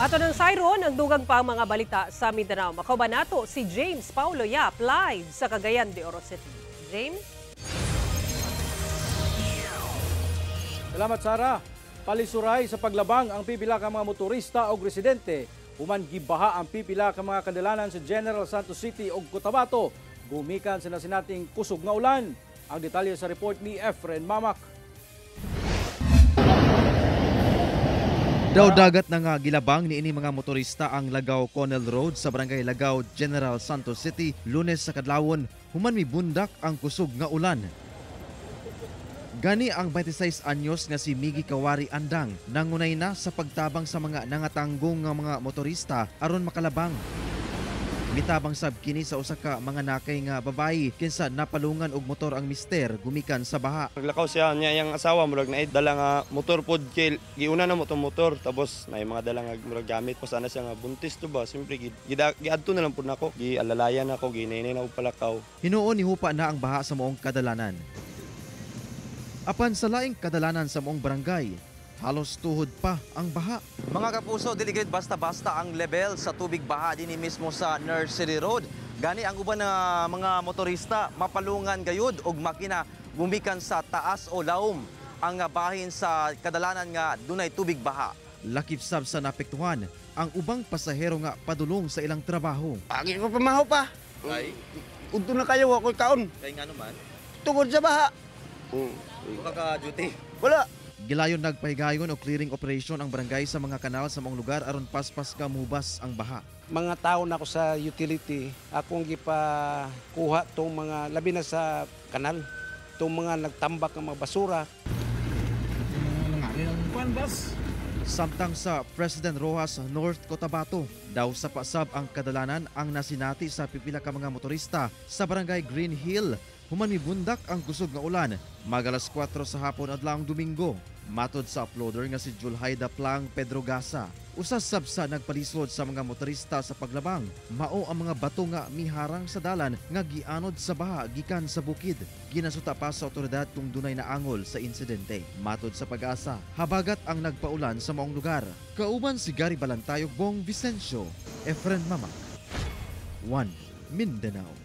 Ato ng sayron ang dugang pa ang mga balita sa Mindanao. Makauban nato si James Paulo Yap live sa Cagayan de Oro City. James? Salamat, Sara. Palisuray sa paglabang ang pipila ka mga motorista o residente human gibaha ang pipila ka mga kadalanan sa General Santos City ug Cotabato gumikan sa nasinating kusog nga ulan. Ang detalye sa report ni Efren Mamak. Daw dagat na nga gilabang niini mga motorista ang Lagaw Connell Road sa Barangay Lagaw, General Santos City, Lunes sa kadlawon human mibundak ang kusog nga ulan. Gani ang 26 anyos nga si Miggy Kawari Andang nangunay na sa pagtabang sa mga nangatanggong nga mga motorista aron makalabang. Mitabang sab kini sa usa ka mga nakay nga babayi kinsa napalungan og motor ang mister gumikan sa baha. Naglakaw siya niya iyang asawa, murag naay dala nga motor pod kay giuna na mo tong motor, tapos naay mga dala nga murag gamit pa sana siya nga buntis to ba, siyempre giadto na lang pud nako, gialalayan ako, ginaynay na og palakaw. Hinuon ni hupa na ang baha sa maong kadalanan. Apan sa laing kadalanan sa maong barangay, halos tuhod pa ang baha. Mga kapuso, dili gid basta-basta ang level sa tubig baha dinhi mismo sa Nursery Road. Gani ang uban nga mga motorista mapalungan gayud og makina gumikan sa taas o lawom ang bahin sa kadalanan nga dunay tubig baha. Lakip sab sa naapektuhan ang ubang pasahero nga padulong sa ilang trabaho. Pagi ko pamahaw pa. Ay? Udto na kayo, ako'y kaon. Kay ngano man? Tungod sa baha. Wala ka duty. Wala. Gilayon nagpahigayon og clearing operation ang barangay sa mga kanal sa maong lugar aron paspas nga muhubas ang baha. Mga tao na ako sa utility, akong gipakuha tong mga labi na sa kanal, tong mga nagtambak ng mga basura. Samtang sa President Rojas, North Cotabato, daw sa pasab ang kadalanan ang nasinati sa pipila ka mga motorista sa Barangay Green Hill. Human mibundak ang kusog nga ulan, mag-alas 4 sa hapon adlawng Domingo. Matod sa uploader nga si Julhaida Plang Pedro Gasa, usa sab sa nagpalisod sa mga motorista sa paglabang, mao ang mga bato nga miharang sa dalan nga gianod sa baha gikan sa bukid. Ginasuta pa sa otoridad kung dunay naangol sa insidente. Matod sa Pag-asa, habagat ang nagpaulan sa maong lugar. Kauban si Gary Balantayog, Bong Vicencio, Efren Mamak, 1 Mindanao.